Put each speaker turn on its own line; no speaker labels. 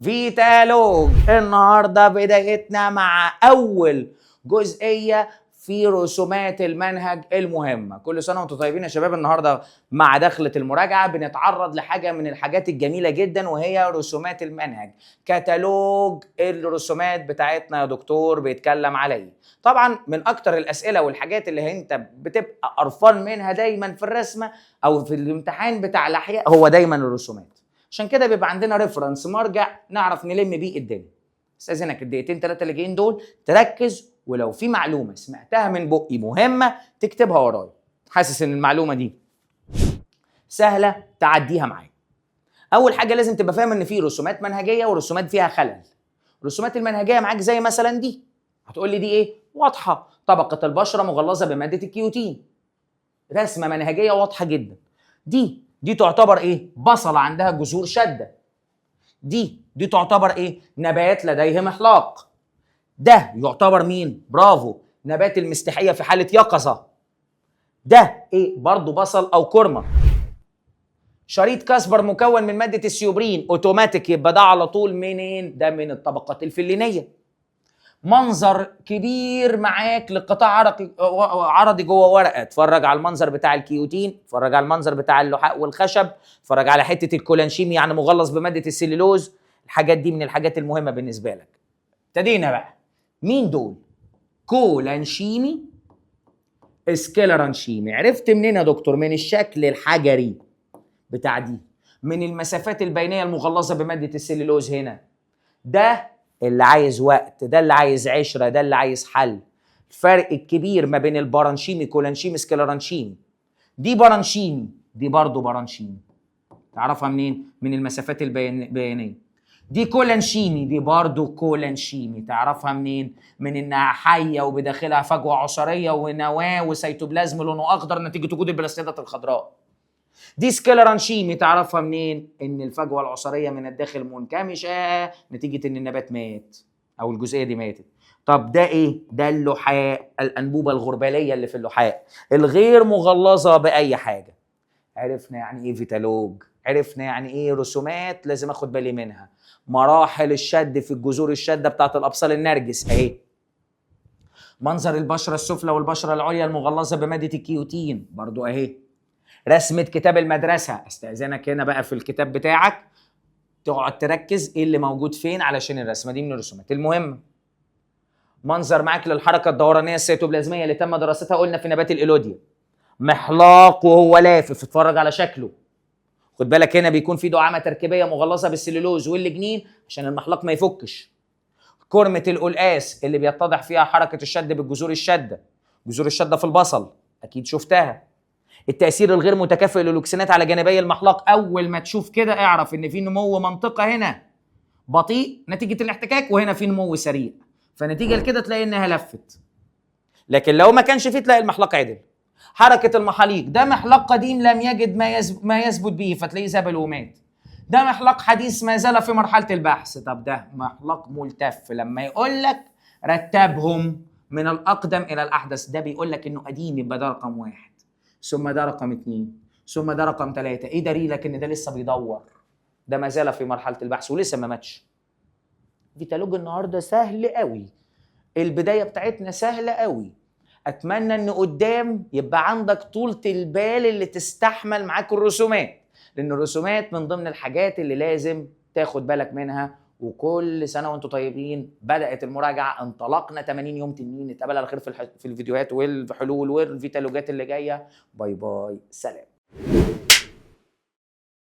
فيتالوج النهارده بدايتنا مع اول جزئية في رسومات المنهج المهمة. كل سنة وانتم طيبين يا شباب. النهارده مع دخله المراجعة بنتعرض لحاجة من الحاجات الجميلة جدا، وهي رسومات المنهج. كتالوج الرسومات بتاعتنا يا دكتور بيتكلم على ايه؟ طبعا من اكتر الاسئلة والحاجات اللي انت بتبقى قرفان منها دايما في الرسمة او في الامتحان بتاع الاحياء هو دايما الرسومات. عشان كده بيبقى عندنا reference، مرجع نعرف نلم بيه الدنيا. استاذنك الدقيقتين ثلاثة اللي جايين دول تركز، ولو في معلومة سمعتها من بقي مهمة تكتبها ورايا. حاسس ان المعلومة دي سهلة تعديها معايا. اول حاجة لازم تبقى فاهم ان في رسومات منهجيه ورسومات فيها خلل. الرسومات المنهجية معاك زي مثلا دي، هتقول لي دي ايه؟ واضحة، طبقه البشرة مغلظة بمادة الكيوتين، رسمه منهجيه واضحة جدا. دي تعتبر ايه؟ بصله عندها جذور شاده. دي تعتبر ايه؟ نبات لديه محلاق. ده يعتبر مين؟ برافو، نبات المستحيه في حاله يقظه. ده ايه؟ برضو بصل او كرمه. شريط كاسبر مكون من مادة السيوبرين، اوتوماتيك يبقى ده على طول منين؟ ده من الطبقات الفلينيه. منظر كبير معاك لقطاع عرضي جوه ورقة، اتفرج على المنظر بتاع الكيوتين، اتفرج على المنظر بتاع اللحاء والخشب، اتفرج على حتة الكولانشيمي يعني مغلظ بمادة السليلوز. الحاجات دي من الحاجات المهمة بالنسبة لك. ابتدينا بقى، مين دول؟ كولانشيمي، اسكلرانشيمي. عرفت منين يا دكتور؟ من الشكل الحجري بتاع دي، من المسافات البينية المغلظة بمادة السليلوز هنا. ده اللي عايز وقت، ده اللي عايز عشرة، ده اللي عايز حل. الفرق الكبير ما بين البرانشيمي، كولانشيمي، سكلرانشيمي. دي برانشيمي، دي برضو برانشيمي، تعرفها منين؟ من المسافات البيانيه. دي كولانشيمي، دي برضو كولانشيمي، تعرفها منين؟ من انها حيه وبداخلها فجوة عصاريه ونواه وسيتوبلازم لونه اخضر نتيجة وجود البلاستيدات الخضراء. دي سكلرانشيمي، تعرفها منين؟ ان الفجوة العصاريه من الداخل منكمشه نتيجة ان النبات مات او الجزئية دي ماتت. طب ده ايه؟ ده اللحاء، الانبوبة الغرباليه اللي في اللحاء الغير مغلظة باي حاجة. عرفنا يعني ايه فيتالوج، عرفنا يعني ايه رسومات لازم اخد بالي منها. مراحل الشد في الجذور الشاده بتاعت الابصال النرجس اهي. منظر البشرة السفلى والبشره العليا المغلظة بمادة الكيوتين برضو اهي. رسمه كتاب المدرسة، استاذنك هنا بقى في الكتاب بتاعك تقعد تركز ايه اللي موجود فين علشان الرسمة دي من الرسومات المهمة. منظر معاك للحركة الدورانيه السيتوبلازميه اللي تم دراستها قلنا في نبات الإلوديا. محلاق وهو لافف، اتفرج على شكله. خد بالك هنا بيكون في دعامة تركيبيه مغلظة بالسليلوز واللجنين عشان المحلاق ما يفكش. كرمه القلقاس اللي بيتضح فيها حركة الشد بالجذور الشاده، جذور الشادة في البصل اكيد شفتها. التاثير الغير متكافئ للاكسينات على جانبي المحلاق، اول ما تشوف كده اعرف ان في نمو منطقة هنا بطيء نتيجة الاحتكاك وهنا في نمو سريع، فنتيجة لكده تلاقي انها لفت. لكن لو ما كانش فيه تلاقي المحلاق عدل. حركة المحاليق، ده محلاق قديم لم يجد ما يثبت به فتلاقيه زبل ومات. ده محلاق حديث ما زال في مرحلة البحث. طب ده محلاق ملتف، لما يقول لك رتبهم من الاقدم الى الاحدث، ده بيقول لك انه قديم يبقى ده رقم 1، ثم ده رقم 2، ثم ده رقم 3. ايه دليلك ان ده لسه بيدور؟ ده ما زال في مرحلة البحث ولسه ما ماتش. فيتالوج النهارده سهل قوي، البداية بتاعتنا سهلة قوي. اتمنى ان قدام يبقى عندك طولة البال اللي تستحمل معاك الرسومات، لان الرسومات من ضمن الحاجات اللي لازم تاخد بالك منها. وكل سنة وانتم طيبين، بدات المراجعة، انطلقنا 80 يوم تنين. نتقابل على خير في الفيديوهات والحلول والفيتالوجات اللي جاية. bye bye، سلام.